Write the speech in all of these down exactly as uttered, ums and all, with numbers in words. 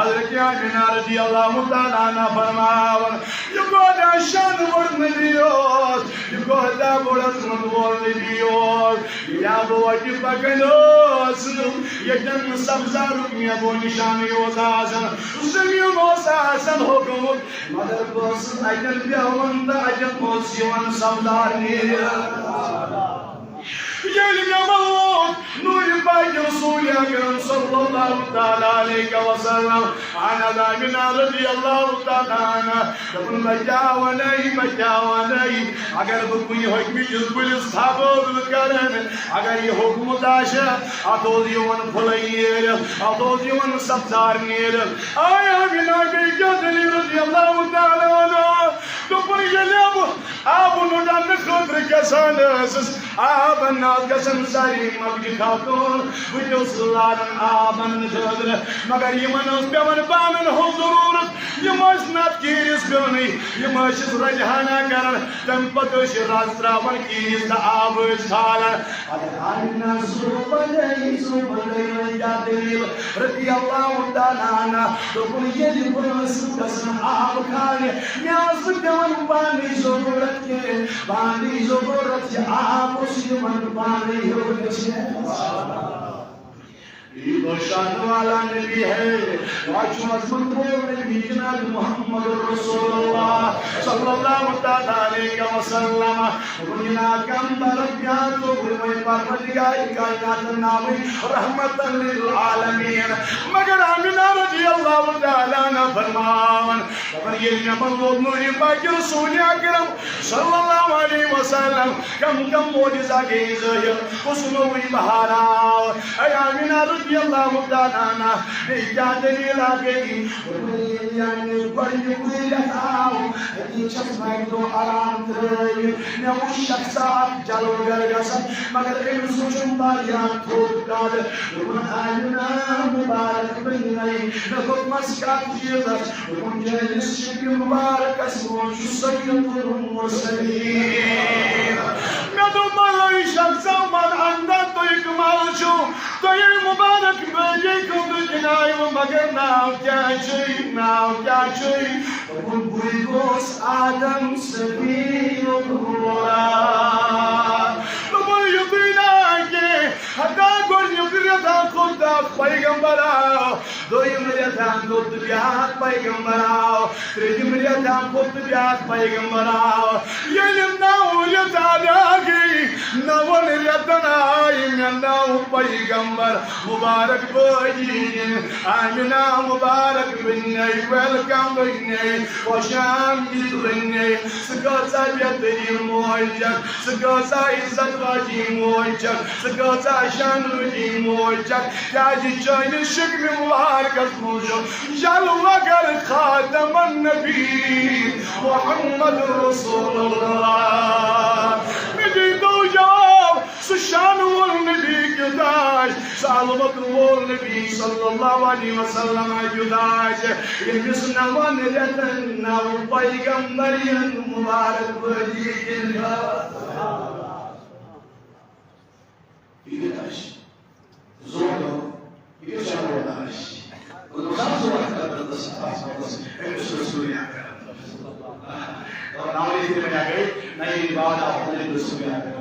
حضرت آمنہ رضی اللہ تعالیٰ عنہا فرماوان، یہِ کوتاہ شان وول نبی اوس، یہِ کوتاہ بوٚڑ عظمت وول نبی اوس۔ ییٚلہِ بہٕ وتہِ پکان اوسُس، ییٚتٮ۪ن نہٕ سبزارُک مےٚ بہٕ نشانٕے اوس آسان، زٔمیٖن اوس آسان ہوٚکھمُت، مگر بہٕ اوسُس اتٮ۪ن بیہوان تہٕ اتٮ۪ن اوس یِوان سبزار نیٖرِتھ۔ ییٚلہِ مےٚ ووت نوٗرِ پاکِ رسول اکرم صلی اللہ تعالیٰ علیہ وسلم، آمنہ رضی اللہ تعالیٰ عنہا، دوٚپُن، بچاونے، بچاونے، اگر بہٕ کُنہِ حُکمہِ کِس کُلِس تھپھ ٲسٕس کران، اگر یہِ ہوٚکھمُت آسہِ ہا، اتھ اوس یِوان پھُلے نیٖرِتھ، اتھ اوس یِوان سبزار نیٖرِتھ۔ آے آمنہ بیٚیہِ کیٛاہ دٔلیٖل رضی اللہ تعالیٰ عنہا؟ دوٚپُن، ییٚلہِ بہٕ آب نُٹنہٕ خٲطرٕ گژھان ٲسٕس، آب اننہٕ گژھان ساری مۄکجہِ خاتوٗن، بہٕ تہِ اوسُس لاران آب اننہٕ خٲطرٕ، مگر یِمن اوس پٮ۪وان پانن ہُنٛد ضروٗرت، یِم ٲسۍ نتہٕ کیٖرِس بیوٚنٕے، یِم ٲسِس رجحانہ کران، تمہِ پتہٕ ٲسۍ یہِ رز تراوان کیٖرِس تہٕ آب ٲسۍ کھالان۔ اگر آمنہ صُبحن پَتہٕ صُبحن کیٛاہ دٔلیٖل؟ رضی اللہ تعالیٰ عنہا دوٚپُن، ییٚلہِ بہٕ ٲسٕس گژھان آب کھالنہِ، مےٚ ٲس نہٕ پٮ۪وان پانٕے ضروٗرت کینٛہہ، پانٕے ضروٗرت چھِ آب اوس یِوان پانٕے ہیوٚر گٔژھِتھ۔ یہ تو شان والا نبی ہے۔ واچو عظمت وول نبی جناب محمد رسول اللہ صلی اللہ تعالیٰ علیہ وسلم۔ وٕنہِ نا کم برکیات تو وٕنہِ پروردگار کائنات ناوٕے رحمت للعالمین۔ مگر آمنہ رضی اللہ تعالیٰ عنہا فرماوان، دپان، ییٚلہِ مےٚ پتہٕ ووت نوٗرِ پاکِ رسول اکرم صلی اللہ علیہ وسلم، کم کم معجزہ گٔے ظٲہِر، کُس نوٚوُے بہار آو۔ اے آمنہ رضی اللہ تعالیٰ عنہا، بیٚیہِ کیٛاہ دٔلیٖلہ گٔے؟ دوٚپُن، ییٚلہِ یعنی گۄڈٕنیُکُے رٮ۪تھ آو، أتی چھَس بہٕ اَکہِ دۄہ آرام ترٛٲوِتھ۔ مےٚ وُچھ شخصا اکھ جلوٕ گر گژھان، مگر أمِس وُچھُم واریاہ تھوٚد قد۔ دوٚپُن، آمنہ مُبارک بَنیے، مےٚ دوٚپمَس، کَتھ چیٖزَس؟ دوٚپُن، چٲنِس شِکمہِ مُبارکَس منٛز چھُ سید المرسلین۔ مےٚ دوٚپ، بَلٲے شخصا، وَن اَندا تُہۍ کَم حظ چھِو؟ تۄہہِ مُبارک بٲگی خٲطرٕ گِنٛدایو، مگر ناو کیٛاہ چھُے؟ ناو کیٛاہ چھُے؟ دوٚپُن، بٕے گوٚوُس آدم صفی اللہ۔ دوٚپُن، یُتُے نہٕ کینٛہہ، ہتا گۄڈٕنیُک رٮ۪تھا کھوٚت اکھ پیغمبر آو، دوٚیِم رٮ۪تھا کھوٚت بیٛاکھ پیغمبر آو، ترٛیٚیِم رٮ۪تھا کھوٚت بیٛاکھ پیغمبر آو۔ ییٚلہِ نَو رٮ۪تھ ادا گٔے، نَوَن رٮ۪تَن آیہِ مےٚ نَو پیغمبر مُبارک بٲگی دِنہٕ۔ آمنہ مُبارک بَنیے، ویلکم بَنیے، خوش آمدید بَنیے۔ ژٕ کۭژاہ بہتریٖن موج چھَکھ، ژٕ کۭژاہ عزت واجی موج چھَکھ، ژٕ کۭژاہ شان واجی موج چھَکھ، کیٛازِ چٲنِس شِکمہِ مُبارکَس منٛز چھُ جلوگر خاتم النبی محمد رسول اللہ۔ مےٚ دیٖتو جواب، سُہ شان وول نبی کیُتھ آسہِ، سُہ عظمت وول نبی صلی اللہ علیہ وسلم کیُتھ آسہِ، ییٚمِس نَوَن رٮ۪تَن نَو پیغمبرین مُبارک بٲگی دِنہٕ۔ یہِ کیٛاہ چھِ؟ زور دِوان۔ یہِ کیٛاہ چھِ وَنان اَسہِ؟ مطلب، زَن زور دِوان، دَپان، دَپان، أمِس رسول اکرم۔ اور ناوٕے یِتھ کٔنۍ گٔے، نہ یہِ بعد آو، نہ یہِ رسول اکرم۔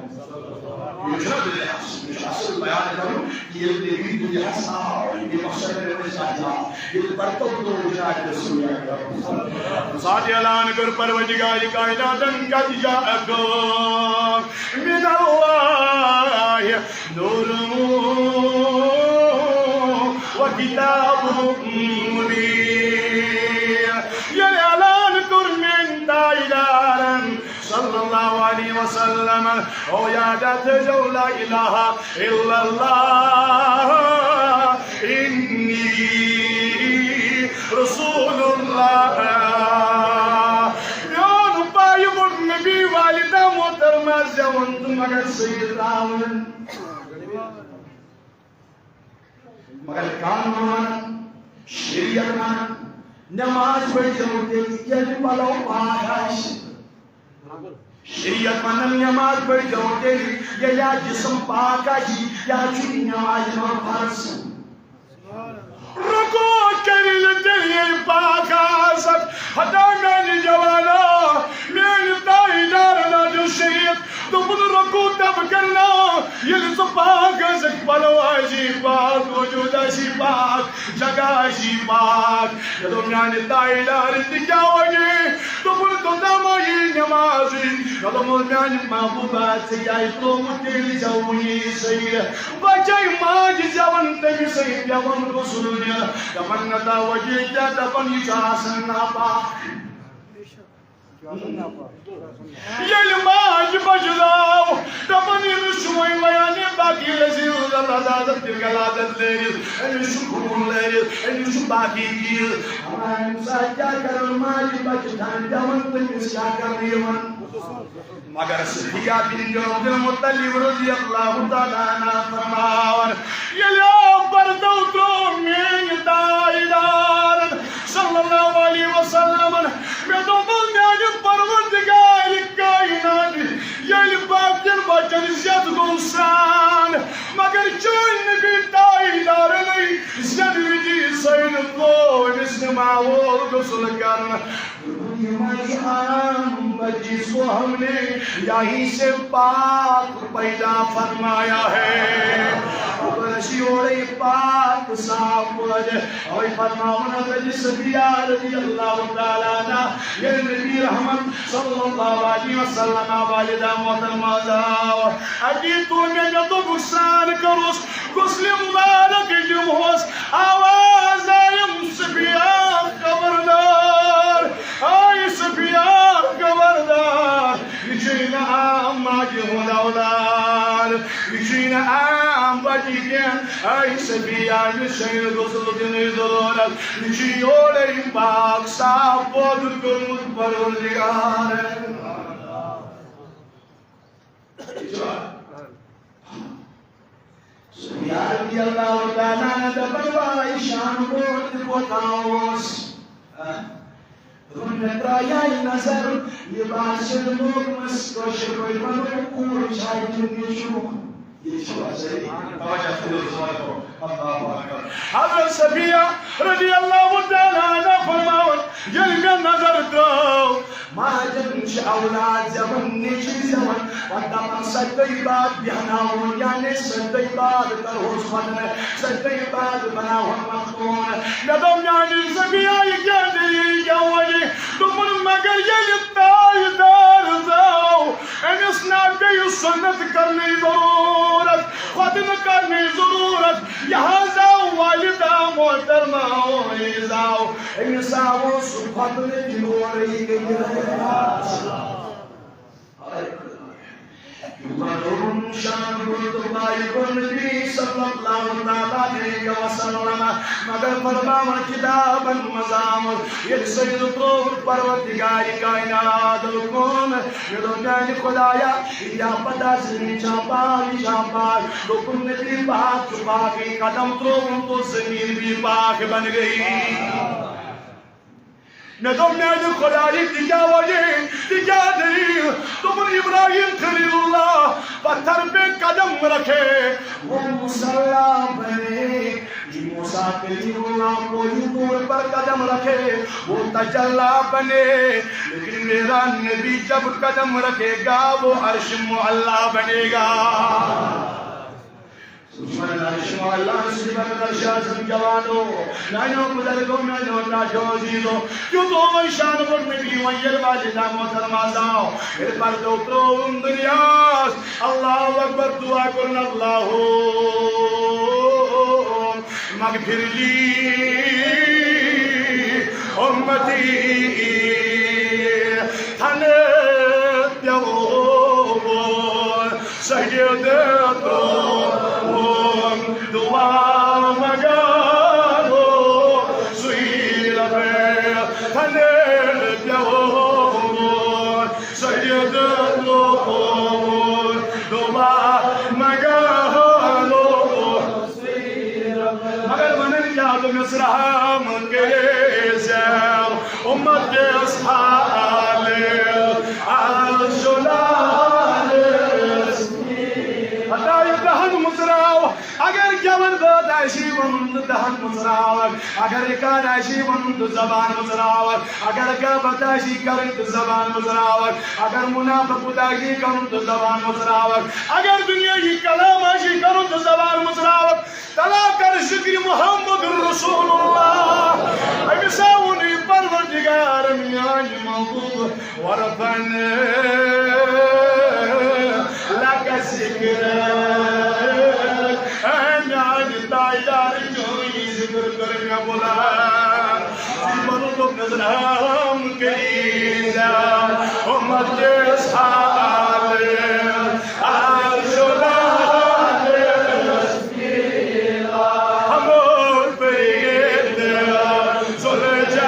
یہِ چھُنہ دُنیاہَس، یہِ چھُ اَصٕل بیان کَرُن، ییٚلہِ نبی دُنیاہَس آو، یہِ مقصد مےٚ وَنہِ زانٛہہ آو، ییٚلہِ پَتہٕ تِم دۄہ وٕچھان رسول اکرم۔ ذاتِ اعلیٰ ہَن کٔر پروردگارِ کائناتَن قد جاءکم من اللہ نور و کتاب مبین۔ ییٚلہِ اعلان کوٚر میٛانہِ تاجدارن صلی اللہ علیہ وسلم، او یاد تھٲیزیو لا الہ الا اللہ، انی رسول اللہ۔ میون پایہِ ووٚن نبی والدہ محترمہ زٮ۪وُن تہٕ مگر سُہ یہِ ترٛاوُن۔ مگر قانون ونان، شریعت ونان، نماز پٔرۍزیو تیٚلہِ ییٚلہِ پلو پاک آسہِ۔ شریعت ونان، نماز پٔرۍزیو تیٚلہِ ییٚلہِ اَتھ جسم پاک آسہِ، یہِ حظ چھُ نمازِ منٛز فرض۔ رکوع کٔرِو ییٚلہِ پاک ٲسٕکھ، پلو ٲسی پاک، وجوٗد ٲسی پاک، جگہ ٲسی پاک۔ مےٚ دوٚپ، میانہِ تاجدار، تہِ کیٛاہ وجہ؟ دوٚپُن، توٚتام آیی نمازٕے۔ مےٚ دوٚپمَس، میانہِ محبوبہ، ژےٚ کیٛازِ ترٛووُتھ تیٚلہِ زٮ۪وُن یی سٔیِد؟ بچے ماجہِ زٮ۪وان تٔمِسٕے پٮ۪وان غسل دیُن۔ دپان، نہ توجہ کیٛاہ، دپان، یہِ چھُ آسان ناپاک۔ ییٚلہِ ماجہِ بچہِ زاو، دپان، أمِس چھُ وۄنۍ ویان یہِ باقی لذیذ، لذاذت تہِ غلاظت لٲرِتھ، أمِس چھُ خوٗن لٲرِتھ، أمِس چھُ باقی چیٖز۔ اما ییٚمہِ ساتہٕ کیٛاہ کرن، ماجہِ بچہِ تھاوٕنۍ پٮ۪وان، تٔمِس کیٛاہ کرنہٕ یِوان؟ مگر صفیہ بنت عبد المطلب رضی اللہ تعالیٰ عنہا فرماوان، ییٚلہِ آو پردو ترٛوو میٛانہِ تاجدارن صلی اللہ علیہ وسلمن، مےٚ دوٚپُن، میٛانہِ پروردگارِ کائنات، ییٚلہِ باقین بچن زٮ۪تھ گوٚو سرٛان، مگر چٲنۍ نبی تاجدارنٕے زٮ۪نہٕ وِزِ سٲنۍ کوٗر أمِس نہٕ ماحول غسل کرن۔ یہِ ما چھُ عام بچی، اس کو ہم نے یہیں سے پاک پیدا فرمایا ہے۔ اور اسی اوڑے پاک صاف پٲدٕ۔ اوے فرماوان حضرت صفیہ رضی اللہ تعالیٰ عنہا، ییٚلہِ نبی رحمت صلی اللہ علیہ وسلم والدہ محترمہ زاو، اتی تو مےٚ مےٚ دوٚپُکھ سرٛان کٔرُس، غسلِ مبارک دِمہوس، آواز آیم، صفیہ خبردار، آے صفیہ خبردار، یہِ چھُے نہٕ عام ماجہِ ہُنٛد اولاد، یہِ چھُے نہٕ عام بچہِ کینٛہہ، آے صفیہ، أمِس چھُے نہٕ غسل دِنٕچ ضروٗرت، یہِ چھُ یورے پاک صاف پٲدٕ کوٚرمُت پروردگارن۔ صفیہ رضی اللہ تعالیٰ عنہ دپان، واے شان بوٚڑ تہِ کوتاہ اوس۔ ہا؟ دوٚپُن، مےٚ ترٛایے نظر، یہِ باسیٚو نہٕ لوگمس، کٲشِر پٲٹھۍ ونو، کوٗر چھا کِنہٕ نیٚچوٗ؟ یہِ چھُ صحیح۔ توجہ تھٲیِو، اللہ اکبر۔ حضرت صفیہ رضی اللہ تعالیٰ عنہا فرماوان، ییٚلہِ مےٚ نظر ترٛٲو، ماجن چھِ اولاد زٮ۪وان، نیٚچوۍ زٮ۪وان، پتہٕ دپان، سۄ گٔے باد بیٚہناوُن، یعنی سۄ گٔے باد کرہوس ودنہٕ، سۄ گٔے باد بناوہون مخدوٗم۔ مےٚ دوٚپ، میانہِ صفیہ، یہِ کیٛاہ دٔلیٖل، یہِ کیٛاہ وَنہِ؟ دوٚپُن، مگر ییٚلہِ تاجدار زاو، أمِس نا پیٚیہِ سُنت کرنٕچ ضروٗرت، ختنہٕ کرنٕچ ضروٗرت۔ یہِ حظ آو والدہ محترمہ، یہِ زاو، أمِس آو سُہ ختنہٕ تہِ اورَے کٔرِتھ۔ یوٗتاہ روٚن شان کوٚر تہٕ پایہِ کوٚر نبی صلی اللہ تعالیٰ علیہ وسلم، مگر فرماوان کتابن منٛز آمُت، ییٚلہِ سجدٕ ترٛووُکھ پروردگارِ کائنات کُن، مےٚ دوٚپ، میانہِ خدایا، یہِ کیٛاہ پتہ زمین چھا پاک، یہِ چھا پاک؟ دوٚپُن، نبی پاک چھُ پاکٕے، قدم ترٛووُن توٚت زمین بھی پاک بن گئی۔ مےٚ دوٚپ، میانہِ خدایہِ، تہِ کیٛاہ وجہ، تہِ کیٛاہ دٔلیٖل؟ دوٚپُن، ابراہیم خلیل اللہ پتھر پہ قدم رکھے، وہ مصلی بنے۔ موسیٰ کلیم اللہ کوہ طور پر قدم رکھے، وہ تجلی بنے، لیکن میرا نبی جب قدم رکھے گا، وہ عرش معلی بنے گا۔ سبحان اللہ، عرش معلی سے بڑھ کر شاہ اعظم جوانو، نانیو بزرگو، نانیو ٹاٹھیو عزیزو، کیوں تو وۄنۍ شان کوٚر نبی وۄنۍ ییٚلہِ والدہ محترمہ زاو، ییٚلہِ پردو ترٛووُن دُنیاہس، اللہ اکبر، دعا کوٚرُن، اللہم اغفر لی امتی، تھنہٕ پیوٚو سجدٕ ترٛووُن، دعا منٛگو سُے رب، تھنہٕ پیوٚو سجدٕ ترٛووُن، دعا منٛگو۔ مگر ونان کیٛاہ، دوٚپمَس، رحم کٔرِو امت کِس حالس، از چھُ لالس۔ ہتا یہِ دہن مُژراو، اگر گٮ۪وَن بٲتھ آسی ونُن تہٕ دہن مُژراوکھ، اگر اقرار آسی ونُن تہٕ زبان مُژراوکھ، اگر غیبت آسی کرٕنۍ تہٕ زبان مُژراوکھ، اگر منافقت آسی کرُن تہٕ زبان مُژراوکھ، اگر دُنیٲہی کلام آسی کرُن تہٕ زبان مُژراوکھ، تلا کر ذکر محمد رسول اللہ۔ أمِس آو ووٚنُے پروردگار میانہِ محبوب، ورفعنا لک ذکرک۔ اے میانہِ تاجدار، چٲنی ذکر کٔر مےٚ بلند۔ ژٕ ووٚنُکھ نظرام کٔرِتھ امت کِس حالس، از جلالس ہمو پرید ذوالجلالس۔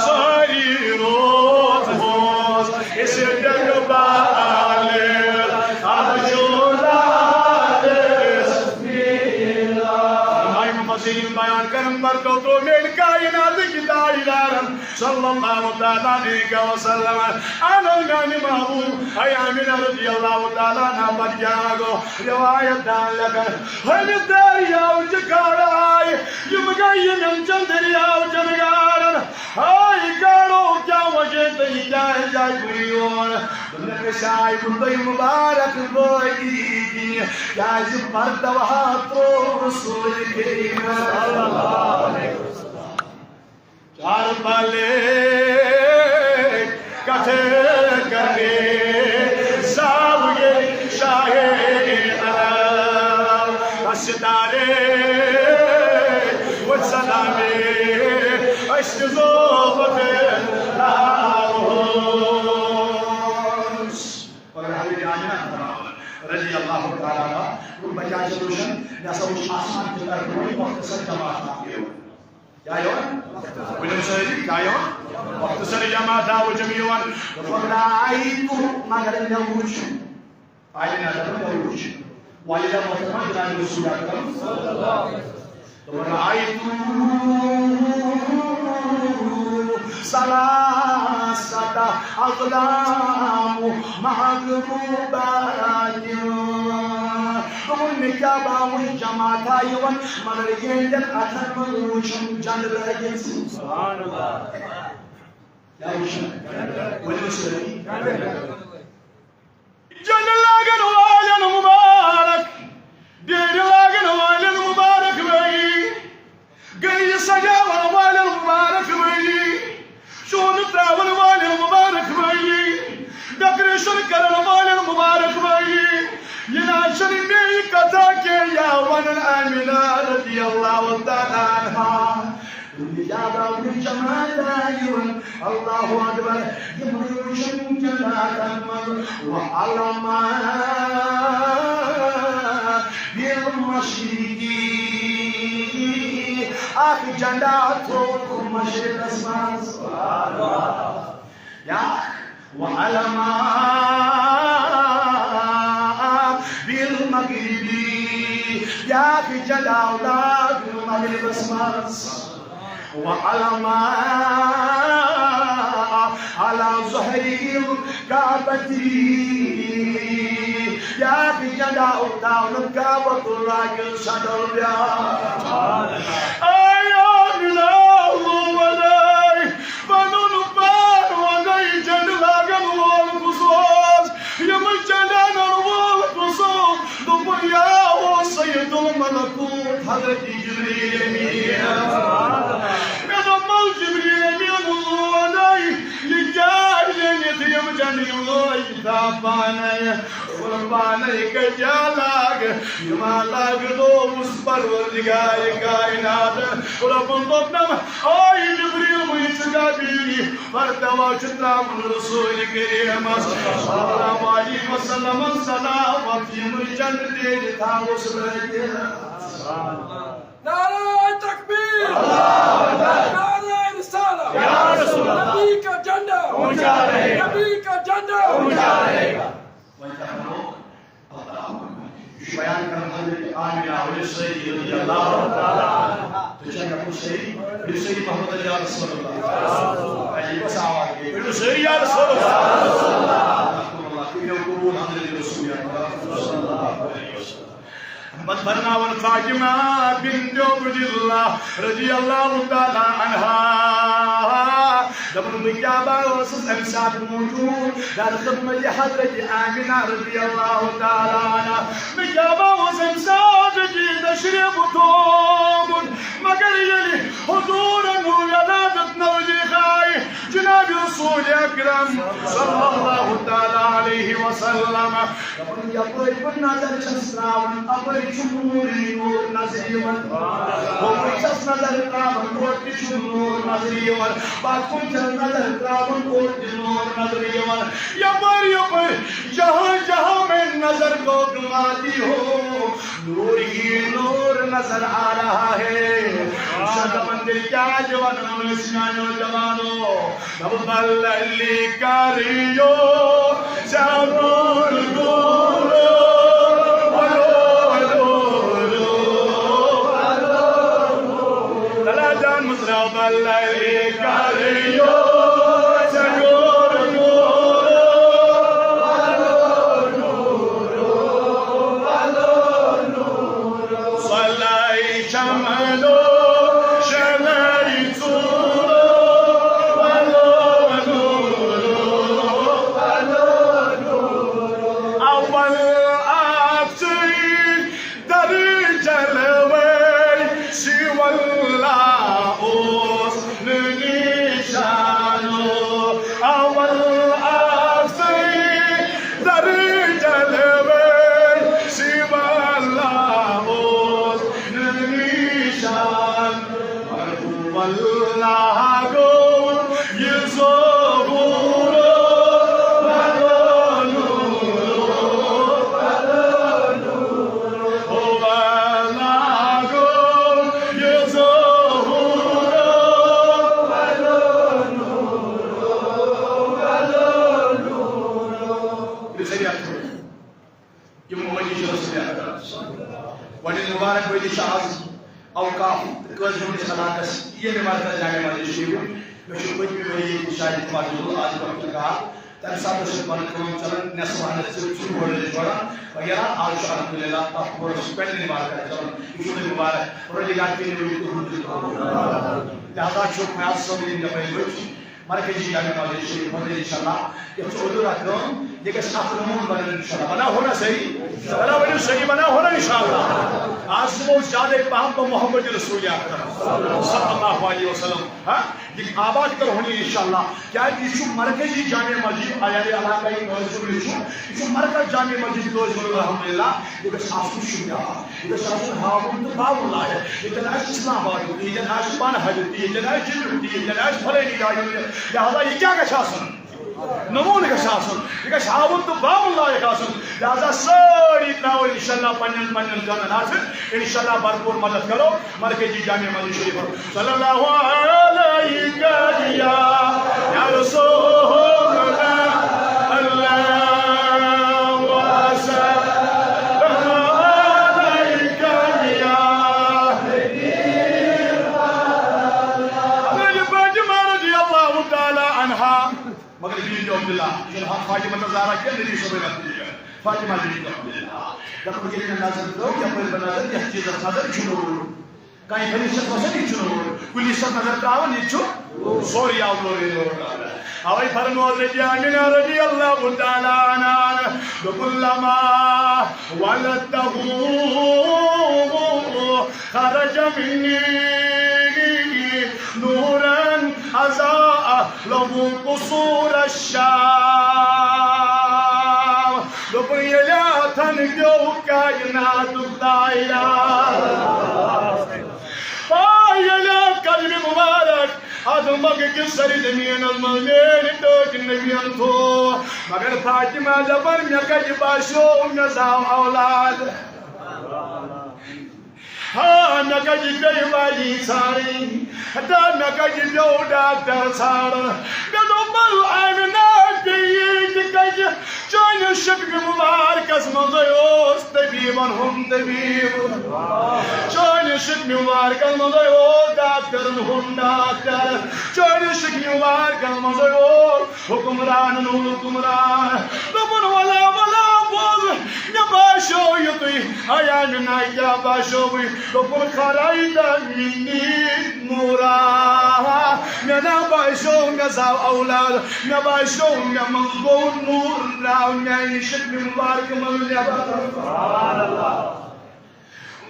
ساری روز ہوس اس ڈگبال ارجو لال۔ امام مفسرین بیان کرن پر تو تو میل کائنات کی دائرارن صلی اللہ تعالیٰ علیہ وسلم۔ انا میانہِ محبوب، اے آمینہ رضی اللہ تعالیٰ عنہ، پتہٕ کیٛاہ گوٚو؟ روایت دار لیکھان، ہُمہِ دریاو چہِ گاڈٕ آیہِ، یِم گٔے یِمن چٮ۪ن دریاو چٮ۪ن گاڈن۔ ہاے گاڈو، کیٛاہ وجہ تہٕ یہِ کیٛازِ آیہِ بہٕ یور؟ دوٚپُن، أسۍ آیہِ وُنۍ تۄہہِ مُبارک بٲدی دِنہِ، کیٛازِ پردٕ ہا ترٛوو رسول کریم۔ چار پلے کتھ کرے زاویے شاہ عالم۔ ستارے و سلامے اشتزو اور حضرت آمنہ رضی اللہ تعالیٰ عنہ، بچہ چھِ وٕچھان، مےٚ ہسا وٕچھ آسمان کہِ طرفہٕ وۄنۍ مۄختصر جماعت اکھ یِوان۔ کیٛاہ یِوان؟ ؤنِو سٲری، کیٛاہ یِوان؟ مۄختصر جماعت آو جمع یِوان۔ دوٚپُن، رأیت، مگر مےٚ وُچھ۔ آیہِ نظر، مےٚ وُچھ۔ والدہ محترمہ جناب رسول اکرم۔ دوٚپُن، رأیت ثلاثة أقلام مغلوبات۔ دوٚپُن، مےٚ کیٛاہ، بہٕ وُچھ جماعتھا یِوان، مگر یِہنٛدٮ۪ن اَتھن منٛز وُچھُم جنٛڈٕ لٲگِتھ۔ سبحان اللہ۔ کیٛاہ وُچھُم؟ ؤنِو سٲری۔ جنٛڈٕ لاگن والٮ۪ن مُبارک، بیٖڑِ لاگن والٮ۪ن مُبارک بٲیی، گٔیہِ سجاون والٮ۪ن مُبارک بٲیی، چوٗنہٕ ترٛاون والٮ۪ن مُبارک بٲیی، ڈیکوریشن کرن والٮ۪ن مُبارک بٲیی۔ یہِ نہ چھنہٕ میٲنۍ کتھا کینٛہہ، یا ونن آمینہ رضی اللہ تعالیٰ عنہا۔ یاد آو نہٕ جماعت آیہِ وۄنۍ۔ اللہ اکبر۔ یِم وٕچھُن جماعتن منٛز۔ وعلم بالمشرق۔ اکھ جنڈا تھوٚوُکھ مشرقس منٛز۔ بیٛاکھ، وعلم بالمغرب، بیٛاکھ جنڈا آو لاگنہٕ مغربس منٛز۔ وعلم على ظهر الكعبة، بیٛاکھ جنڈا آو تھاونہٕ کعبۃ اللہ کِس صدر بیٛاکھ۔ آیا مِلاو وَلَے۔ پنُن پان وۄنۍ جنٛڈٕ لاگن وول کُس اوس؟ یِم جنٛڈٕ انن وول کُس اوس؟ دوٚپُن، یا اوس سید الملکوت حضرت جبریل امین۔ مےٚ دوٚپ، مول جبریل امین وونے، یہِ کیٛاہ زٲنِتھ یِم جنٛڈٕ یِم لٲگۍ تھا پانے؟ قربانٕے کجا لاگ، یِما لاگ دوس پروردگار کائنات۔ ربن دوٚپنم، اے جبریل، وٕنہِ چھُ گابیری، پردوا چھُ ترٛاوُن رسول کریمس۔ صلی اللہ علیہ وسلم صلوات یِمن جنتین تھاوس لٲگِتھ۔ نعرہ تکبیر! نعرہ رسالہ! یا رسول اللہ! نبی کا جھنڈا اونچا رہے گا! نبی کا جھنڈا اونچا رہے گا! وۄنۍ کیٛاہ کرو؟ اللہ اکبر۔ یہِ چھُ بیان کران حضرت آمنہ ولد سیدی رضی اللہ تعالیٰ عنہا۔ تُہۍ چھا کران سٲری؟ ؤنِو سٲری محمد یا رسول اللہ۔ اَسہِ یہِ گژھِ آواز گٔے۔ ؤنِو سٲری یا رسول اللہ۔ قبول حضرت رسول اکرم صلی اللہ علیہ وسلم۔ پتہٕ فرماوان فاطمہ بنت عبداللہ رضی اللہ تعالیٰ عنہا، دپان، بہٕ کیٛاہ با ٲسٕس اَمہِ ساتہٕ موجود در خدمت حضرت آمنہ رضی اللہ تعالیٰ عنہا۔ بہٕ کیٛاہ با اوسُس اَمہِ ساتہٕ جی تشریف تھومُت، مگر ییٚلہِ حضوٗرن ہُنٛد ولادت نوزی آیہِ، جناب رسول اکرم صلی اللہ تعالیٰ علیہ وسلم۔ یپٲرۍ بہٕ نظر چھَس تراوان، اپٲرۍ چھُ نوٗرٕے نوٗر نظرِ یِوان۔ ہُپٲرۍ چھَس نظر تراوان، اورٕ تہِ چھُ نوٗر نظرِ یِوان۔ پتہٕ کُن چھَس نظر تراوان، اورٕ تہِ نوٗر نظرِ یِوان۔ یپٲرۍ یپٲرۍ جہاں جہاں میں نظر کو گھماتی ہو، نور ہی نور نظر آ رہا ہے۔ شاہ دپان تیٚلہِ کیٛازِ ونان أسۍ میانیو جوانو؟ دپان بللی کریو چانور گور۔ اللہ جان مصرا بللی کریو چانور گور۔ سۄلے چمنو شنائی ژوٗرو، ولو نوٗرو، ولو نوٗرو۔ اول اکھ ژٕے در جلوے سی واللہ اوس نہٕ نشانو۔ اول اکھ ژٕے در جلوے سی واللہ اوس نہٕ نشان۔ واللہ گوٚو یہِ ظہوٗر، واللہ نوٗر، واللہ نوٗر۔ واللہ گوٚو یہِ ظہوٗر، واللہ نوٗر، واللہ نوٗر۔ یِم مجلس چھِ رسول اکرم۔ گۄڈٕنِچ مبارک بٲدی چھِ آز اوقاف تہٕ قٲضی ہٕنٛدِس علاقس ییٚمہِ مرکز جامع مسجد شریف۔ مےٚ چھُ پٔتمہِ ؤری ییٚتہِ شاید فاضل آز برونٛہہ کال۔ تَمہِ ساتہٕ ٲس ییٚتہِ پنٕنۍ کٲم چلان، نٮ۪صف اَنٛدَس ژٕ ژٕ بوٚڑ ٲسۍ پَران وغیرہ۔ آز چھُ الحمدللہ تَتھ پورَس پٮ۪ٹھ مبارک چلان۔ یہِ چھُ تۄہہِ مبارک۔ پروردگار کٔرِو یہِ تُہُنٛد تہِ قبوٗل۔ لہذا چھُ فیاض صٲب یِم یَپٲرۍ وٕچھ۔ مرکزی جامع مسجد شریف منٛز انشاءاللہ۔ یتھ چھُ اردو رکھ کٲم، یہِ گژھِ اکھ نموٗنہٕ بنُن انشاءاللہ۔ بناوہو نا صحیح؟ بناو ؤنِو صحیح، بناوہو نا انشاءاللہ۔ آز دِمو زیادَے پہم بہٕ محمد رسول اکرم صلی اللہ علیہ وسلم۔ ہا؟ یہِ آباد کرہون یہِ انشاءاللہ۔ کیازِ یہِ چھُ مرکزی جامع مسجد، یعنی علاقائی مسجد یہِ چھُ، یہِ چھُ مرکز جامع مسجد روزِ الحمدللہ۔ یہِ گژھِ آسُن شُجاع، یہِ گژھِ آسُن ہاوُن تہٕ باوُن لایق۔ ییٚتٮ۪ن آسہِ اسلام آبادُک تہِ، ییٚتٮ۪ن آسہِ بنہٕ ہَلہِ تہِ، ییٚتٮ۪ن آسہِ جِنٛدُک تہِ، ییٚتٮ۪ن آسہِ فلٲنی جایہِ ہُنٛد تہِ۔ لہذا یہِ کیٛاہ گژھِ آسُن؟ نموٗنہٕ گژھِ آسُن۔ یہِ گژھِ ہاوُن تہٕ باوُن لایق آسُن۔ لہذا سٲری ترٛاوو انشاءاللہ پنٛنٮ۪ن پنٛنٮ۪ن زنٛگن اَتھٕ۔ انشاءاللہ بھرپوٗر مدد کرو مرکزی جامع مسجد شریف۔ صلی اللہ علیک یا، یا رسول اللہ، اللہ وسلم علیک یا۔ حضرت فاطمہ رضی اللہ تعالیٰ عنہا، مگر بنت عبداللہ، یہِ چھُنہٕ حق فاطمہ تہٕ زہرا کینٛہہ، نبی صٲبٕنۍ حق چھِ یہِ۔ فاطمہ بنت عبداللہ۔ دَپان ییٚلہِ مےٚ نظر ترٲو، یَپٲرۍ بہٕ نظر، یَتھ چیٖزَس نظر، یہِ چھُ نوٗر۔ کانٛہہ فرشتہٕ چھُ وَسان، یہِ چھُ نوٗر۔ کُنہِ ساتہٕ نظر ترٛاوان، یہِ چھُ سورُے آو نوٗرٕے نوٗر۔ اَوَے فرموو حضرت آمنہ رضی اللہ تعالیٰ عنہا، دوٚپُن لما ولدته خرج مني نورا أضاء له قصور الشام۔ دوٚپُن ییٚلہِ اَتھن پیوٚو کائناتُک تاجدار۔ آ، ییٚلہِ قلبِ مُبارک اَتھ مکہٕ کِس سرِ زٔمیٖنَس منٛز میٛٲنۍ ٹٲٹھۍ نبیَن تھوٚو۔ مگر فاطمہ دَپان، مےٚ کَتہِ باسیو، مےٚ زاو اولاد۔ ہا، مےٚ کَتہِ پیٚیہِ والی ژھانٛڈٕنۍ؟ ہتا، مےٚ کَتہِ پیوٚو ڈاکٹر ژھانٛڈُن؟ مےٚ دوٚپ، بل آمنہ، بیٚیہِ تہِ کَتہِ؟ چٲنِس شکمہِ مُبارکس منٛزے اوس طبیبن ہُنٛد طبیب۔ چٲنِس شکمہِ مُبارکس منٛزے اوس ڈاکٹرن ہُنٛد ڈاکٹر۔ چٲنِس شکمہِ مُبارکس منٛزے اوس حکمرانن ہُنٛد حکمران۔ دوٚپُن، ولا، ولا، بوز، مےٚ باسیو یُتُے۔ اے آمنہ، کیٛاہ باسیووُے؟ دوٚپُن، خرجت منی نورا۔ مےٚ نا باسیو، مےٚ زاو اولاد، مےٚ باسیو، مےٚ منٛز گوٚو نوٗر درٛاو میانہِ شکمہِ مُبارکہٕ منٛز نٮ۪بر۔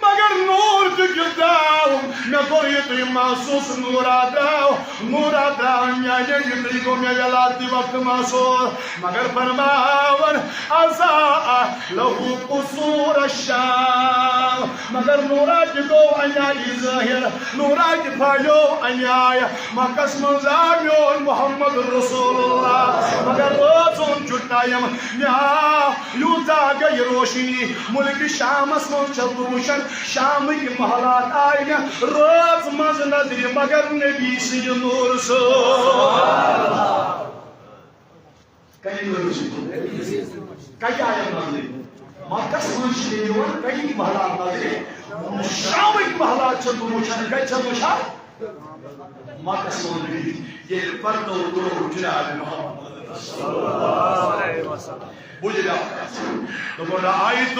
مگر نوٗر تہِ کیُتھ درٛاو، مےٚ کوٚر یہِ تُہۍ محسوٗس، نوٗرا درٛاو، نوٗرا درٛاو میانہِ، یہِ تُہۍ گوٚو مےٚ ولادتی وقتہٕ محسوٗس۔ مگر فرماوان، اضاء لہ قصور الشام۔ مگر نوٗرا تہِ گوٚو اَمہِ آیہِ ظٲہِر، نوٗرا تہِ پھٲلیو اَمہِ آیہِ۔ مکس منٛز آو میون محمد رسول اللہ، مگر رٲژ ہُنٛد چھُ ٹایم، مےٚ آو یوٗتاہ گٔے روشنی۔ مُلکہِ شامس منٛز چھَس بہٕ وٕچھان، شامٕکۍ محلات آے مےٚ رٲژ منٛز نظرِ، مگر نبی سٕنٛدِ نوٗرٕ سۭتۍ۔ کَنہِ نظرِ چھِ؟ کَتہِ آیَم نظرِ؟ مکس منٛز چھِ مےٚ یِوان کَتِکۍ محلات نظرِ؟ شامٕکۍ محلات چھَس بہٕ وٕچھان۔ کَتہِ چھَس وٕچھان؟ مکس منٛز بِہِتھ۔ ییٚلہِ پردو تُلُن جناب محمد۔ بوٗزِو بیٛاکھ کَتھ۔ دوٚپُن، رأیت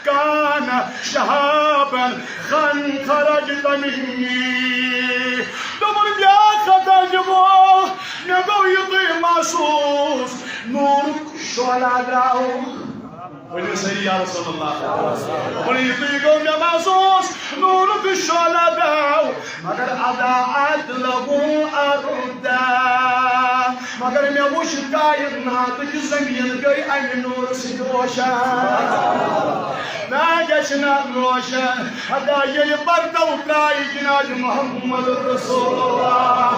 کان شہابا خن خرجت منی۔ دوٚپُن، بیٛاکھ کَتھ دِمو، مےٚ گوٚو یُتُے محسوٗس، نوٗرُک شعلہ درٛاو۔ ؤنِو سٲری یا رسول اللہ۔ ؤنِو، یُتُے گوٚو مےٚ محسوٗس، نوٗرُک شعلہ درٛاو، مگر اضاءت لہ ارضا۔ مگر مےٚ وُچھ کائناتٕچ زمین گٔے اَمہِ نوٗرٕ سۭتۍ روشن۔ نہ گژھِ نہ روشن۔ حتیٰ ییٚلہِ پردو ترٛایہِ جناب محمد رسول اللہ،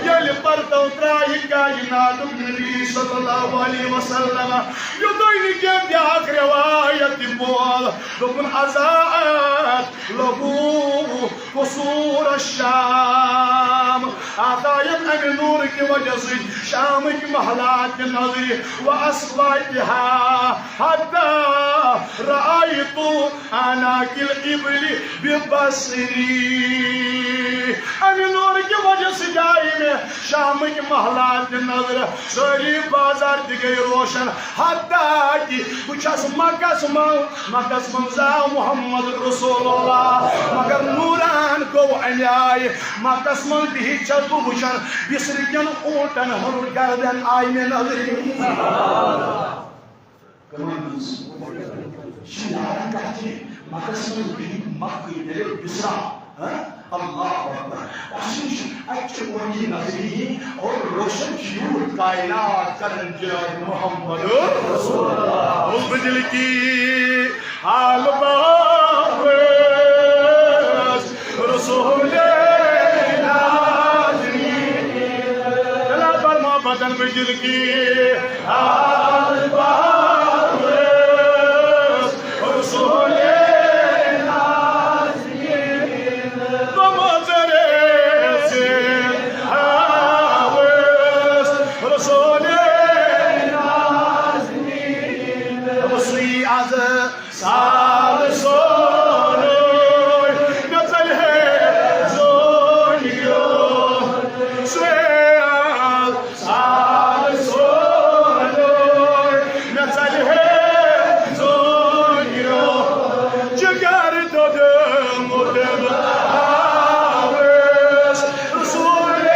ییٚلہِ پردو ترٛایہِ کائناتُک نبی صلی اللہ علیہ وسلم، یوٚتُے نہٕ کینٛہہ، بیٛاکھ روایت تہِ بول۔ دوٚپُن، اضاءت لہ قصور الشام۔ آقایَن اَمہِ نوٗرٕ کہِ وجہ سۭتۍ شامٕکۍ محلات تہِ نظرِ، واسواتہا حتی رأیت اعناق الابل ببصری۔ اَمہِ نوٗرٕ کہِ وجہ سۭتۍ آیہِ مےٚ شامٕکۍ محلات تہِ نظرِ، سٲری بازار تہِ گٔے روشن۔ حتیٰ کہِ بہٕ چھَس مکس منٛز، مکس منٛز آو محمد رسول اللہ، مگر نوٗران گوٚو اَمہِ آیہِ۔ مکس منٛز بِہِتھ چھَس بہٕ وٕچھان، بِصرِ کٮ۪ن اوٗنٹن ہٕنٛز گردن آیہِ مےٚ نظرِ۔ کٕمن ہٕنٛز؟ یہِ چھِ یارن کتھ چھِ، مکس منٛز بِہِتھ مکہٕ ییٚلہِ بِصرا، ہاں؟ اللہ اکبر۔ اَسہِ چھُ، اَتہِ چھُ وحی نظری اور روشن چھُ یوٗت کائنات کران جناب محمد رسول اللہ۔ بُزدِل کی حال باوس رسول نازنین۔ تلاوت محبتن بُزدِل کی حال باوس رسول نازنین۔ دوٚپمَس رسول نازنین۔ دوٚپمَس سُے از سال سورُے مےٚ ژَلہِ ہے زوٗنہِ گرٛوٚن۔ سُے از سال سورُے مےٚ ژَلہِ ہے زوٗنہِ گرٛوٚن۔ جگر دوٚدمُت ہاوُس رسول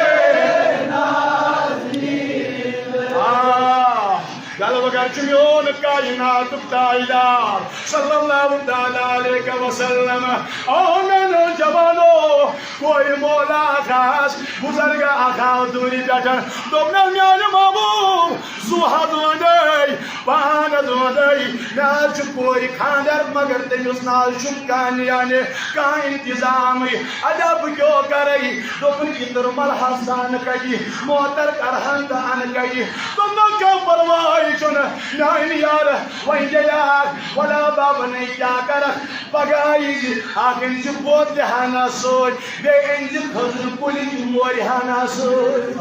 نازنین۔ آ، غلبہٕ گر چھُ میون کائناتُک تاجدار۔ صلی اللہ تعالیٰ علیہ وسلم۔ او میانیو جوانو، کورِ مولا اکھ آس، بُزرگا اکھ آو دوٗرِ پٮ۪ٹھ۔ دوٚپنَس، میانہِ محبوب، زُو حظ وۄندَے، پان حظ وۄندَے، مےٚ حظ چھُ کورِ خانٛدر، مگر تٔمِس نہ حظ چھُم کانٛہہ یعنی کانٛہہ انتظامٕے۔ ادا بہٕ کیٛاہ کرے؟ دوٚپُن، یہِ تُرمل حظ اَنہٕ کَتہِ، موتر کرہن تہٕ اَنہٕ کَتہِ؟ دوٚپنَس، کانٛہہ پرواے چھُنہٕ، میٛانہِ یارٕ، وۄنۍ ییٚلہِ آکھ، وَلا بابا نے کیٛاہ کَرَکھ، پَگاہ ییٖزِ اَکھ أنۍ زِ بوتلہِ ہنا سۭتۍ، بیٚیہِ أنۍ زِ کھٔزرٕ کُلِچ مورِ ہنا سۭتۍ۔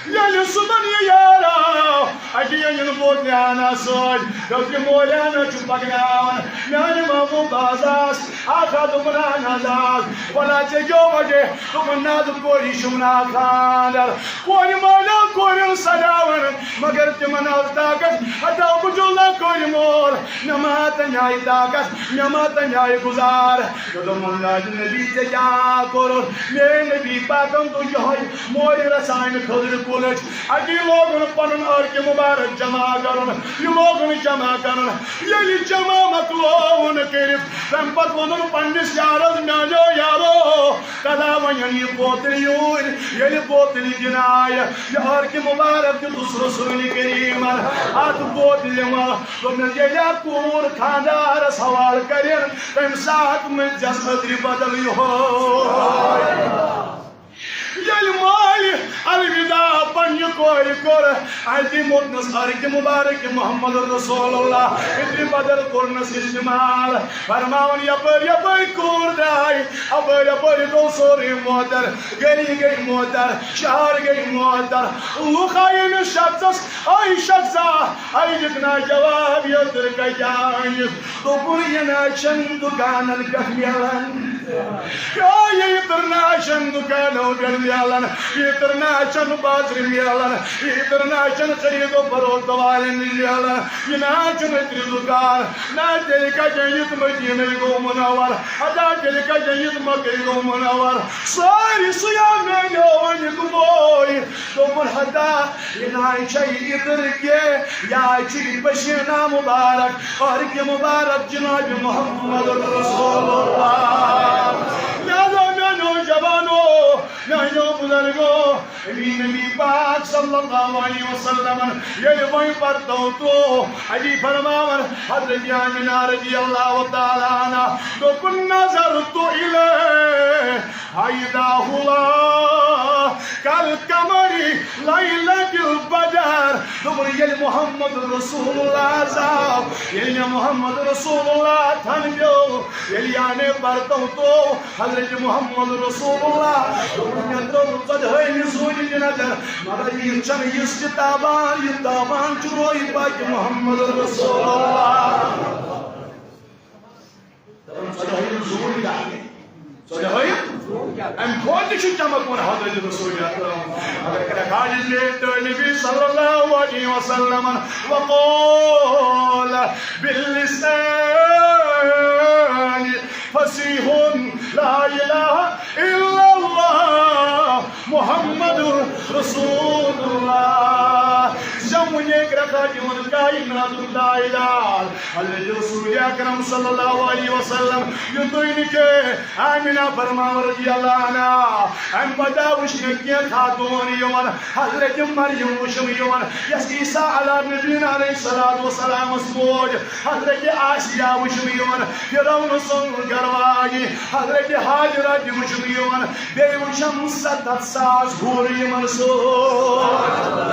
ییٚلہِ صُبحن یہِ یار آو، اَتہِ أنِن بوتلہِ ہنا سۭتۍ، دوٚپُن، یہِ مورِ ہنا چھُ پَکناوان، میٛانہِ محبوب باز آس، آقا دوٚپُن، اہن حظ آ۔ وَلا ژےٚ کیٛاہ وجہ؟ دوٚپُن، نہ حظ، کورِ چھُم نہٕ خانٛدر۔ کورِ مالیو کورٮ۪ن سجاوان، مگر تِمن آو طاقت۔ ہتا بہٕ چھُس لۄکُٹ مول، مےٚ ما تَمہِ آیہِ طاقت، مےٚ ما تَمہِ آیہِ گُزار۔ مےٚ دوٚپمَس، میٛانہِ نبی، ژےٚ کیٛاہ کوٚرُتھ؟ میٛٲنۍ نبی پاکن دوٚپ یِہوٚے مورِ رژھا أنۍ کھٔزرِ کُلٕچ۔ اَتی لوگُن پنُن عرقہِ مُبارک جمع کرُن۔ یہِ لوگُن جمع کرُن۔ ییٚلہِ جمع مۄکلووُن کٔرِتھ، تَمہِ پتہٕ ووٚنُن پننِس یارس، میٛانیو یارو، کدا وۄنۍ اَن یہِ بوتلہِ یوٗرۍ۔ ییٚلہِ بوتلہِ دِنہٕ آیہِ، یہِ عرقہِ مُبارک دیُتُس رسول کریٖمن اَتھ بوتلہِ منٛز۔ دوٚپنَس، ییٚلہِ اَتھ کوٗر خانٛدارس حوالہٕ کَرِ، تَمہِ ساتہٕ مٔنٛزۍ زٮ۪س أدرِ بدل یِہوٚے۔ ییٚلہِ مالہِ الوداع پننہِ کورِ کوٚر، اَتہِ موٚتنَس عرقہِ مُبارک محمد رسول اللہ، أدرِ بدل کوٚرنَس استعمال۔ فرماوان، یپٲرۍ یپٲرۍ کوٗر درٛاے، اپٲرۍ اپٲرۍ گوٚو سورُے معطر، گلی گٔے معطر، شہر گٔے معطر۔ لُکھ آیہِ أمِس شخصس، اے شخصا، اے دِکھ نا جواب، یہِ أدٕر کتہِ آیہِ؟ دوٚپُن، یہِ نہ چھَنہٕ دُکانن پٮ۪ٹھ میلان۔ یا یہِ أدٕر نہ چھَنہٕ دُکانو پٮ۪ٹھ میلان، یہِ أدٕر نہ چھَنہٕ بازرٕ میلان، یہِ أدٕر نہ چھَنہٕ خرید و فروخت والٮ۪ن نِش میلان، یہِ نہ چھُنہٕ أدرِ دُکان، نہ تیٚلہِ کتٮ۪ن یُتھ مدیٖنَے گوٚو منور، ادا تیٚلہِ کتٮ۪ن یُتھ مکے گوٚو منور۔ سٲری سُہ یا میلیو وۄنۍ گوٚبوے۔ دوٚپُن، ہتا، یہِ نہ چھےٚ یہِ أدٕر کینٛہہ، یہِ چھُ یہِ پسینہ مُبارک، عرقِ مُبارک جناب محمد رسول اللہ۔ لہذا میانیو جوانو، میانیو بزرگو، نبی، نبی پاک صلی اللہ علیہ وسلمن ییٚلہِ وۄنۍ پردو ترٛوو، علی فرماوان، حضرت آمنہ رضی اللہ تعالیٰ عنہ دوٚپُن، نظرت الیہ فاذا ہو کالقمر لیلۃ البدر۔ دوٚپُن، ییٚلہِ محمد رسول اللہ زاو، ییٚلہِ مےٚ محمد رسول اللہ تھن پیوٚو، ییٚلہِ یعنی پردو ترٛوو، حضرت محمد رسول اللہ، دوٚپُن، مےٚ ترٛٲو ژۄدہٲیمہِ زوٗنہِ تہِ نظر، مگر یہِ چھَنہٕ یِژھ تہِ تابان، یہِ تابان چھُ روے پاکہِ محمد رسول اللہ۔ دَپان، ژۄدہٲیِم زوٗن کیٛاہ؟ ژۄدہٲیِم؟ اَمہِ کھۄتہٕ تہِ چھُ چمکوُن حضرت رسول اکرم۔ مگر کَرَکھ حاجت میٛٲنۍ تہٕ نبی صلی اللہ علیہ وسلم وقال باللسان فصیح لا الہ الا اللہ محمد رسول اللہ۔ زمُنیک رکھا دیون کائنات دائدار۔ حضرت رسول اکرم صلی اللہ علیہ وسلم یُتُے نہٕ کینٛہہ، آمنہ فرماوان رضی اللہ عنہا، اَمہِ پتہٕ وٕچھ مےٚ کینٛہہ خاتوٗن یِوان، حضرت مریم وٕچھُم یِوان، یۄس عیسیٰ علیٰ نبینا علیہ الصلوۃ والسلامس موج، حضرت آسیہ وٕچھُم یِوان، فرعون سٕنٛز گرواجی حضرت ہاجرہ تہِ وٕچھُم یِوان، بیٚیہِ وٕچھم ستتھ ساس حوٗرٕ یِمن سۭتۍ۔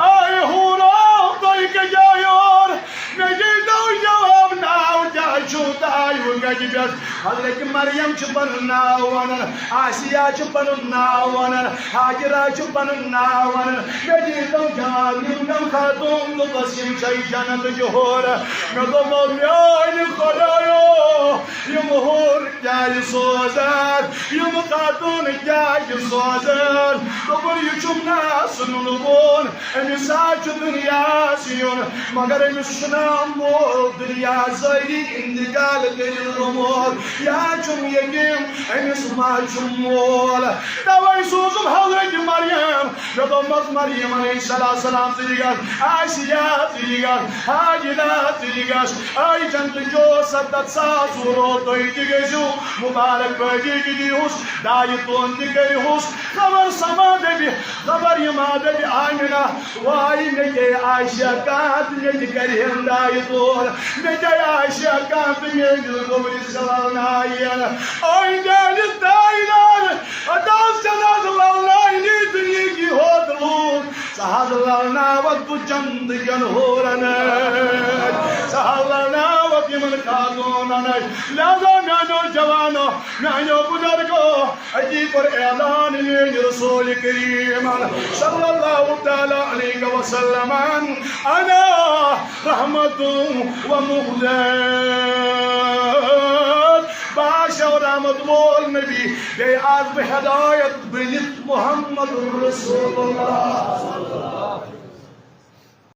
اے حوٗرو، تُہۍ کتہِ آیور؟ مےٚ دیٖتو جواب، ناو کیٛاہ چھُو تۄہہِ؟ وۄنۍ کتہِ پٮ۪ٹھ؟ حضرت مریم چھِ پنُن ناو ونان، آسیہ چھِ پنُن ناو ونان، ہاجرہ چھِ پنُن ناو ونان۔ مےٚ دیٖتو جواب، یِم کم خاتوٗن دوٚپس، یِم چھے جنتٕچ حورٕ۔ مےٚ دوٚپ، میٛانہِ خۄدایو، یِم حورٕ کیٛازِ سوزان؟ یِم خاتوٗن کیٛازِ سوزان؟ دوٚپُن، یہِ چھُم ناسُن لوگُن، أمِس ہا چھُ دُنیاہَس یُن، مگر أمِس چھُنہٕ مول دُنیا ظٲہری انتقال کٔرِتھ گوٚمُت۔ یا چھُم یتیٖم، أمِس ما چھُم مول؟ توے سوٗزُم حضرت مریم۔ مےٚ دوٚپمَس، مریم علیہ السلام، ژٕ تہِ گژھ، آسیہ، ژٕ تہِ گژھ، حاجرہ، ژٕ تہِ گژھ۔ اے جنتٕچو ستتھ ساس حورو، تُہۍ تہِ گٔژھِو، مُبارک بٲدی تہِ دیٖہُس، دایہِ تون تہِ کٔرِہُس۔ خبر سما دٔپہِ، خبر یہِ ما دٔپہِ آمنہ، واے مےٚ گٔے آسیہ کانٛہہ تہٕ مےٚ تہِ کَرِ ہن دایہِ تون۔ مےٚ گٔے آسیہ کانٛہہ تہٕ میٲنِس گوٚبرِس لَلناین۔ اے میٛانہِ تاجدار، اداس جناز لَلناینی دُنیہٕکی ہوت لوٗکھ۔ حض لڑناوت بہٕ جنت کٮ۪ن حورن أتھۍ۔ سہل لڑناوت یِمن خاتوٗنن أتھۍ۔ لہذا میانیو جوانو، میانیو بزرگو، أتی کوٚر اعلان میٲنۍ رسول کریمن صلی اللہ تعالیٰ علیہ وسلمن، انا رحمت و مہدت۔ بہٕ آسہٕ رحمت وول نبی، بیٚیہِ آسہٕ بہٕ ہدایت بٔنِتھ محمد رسول اللہ۔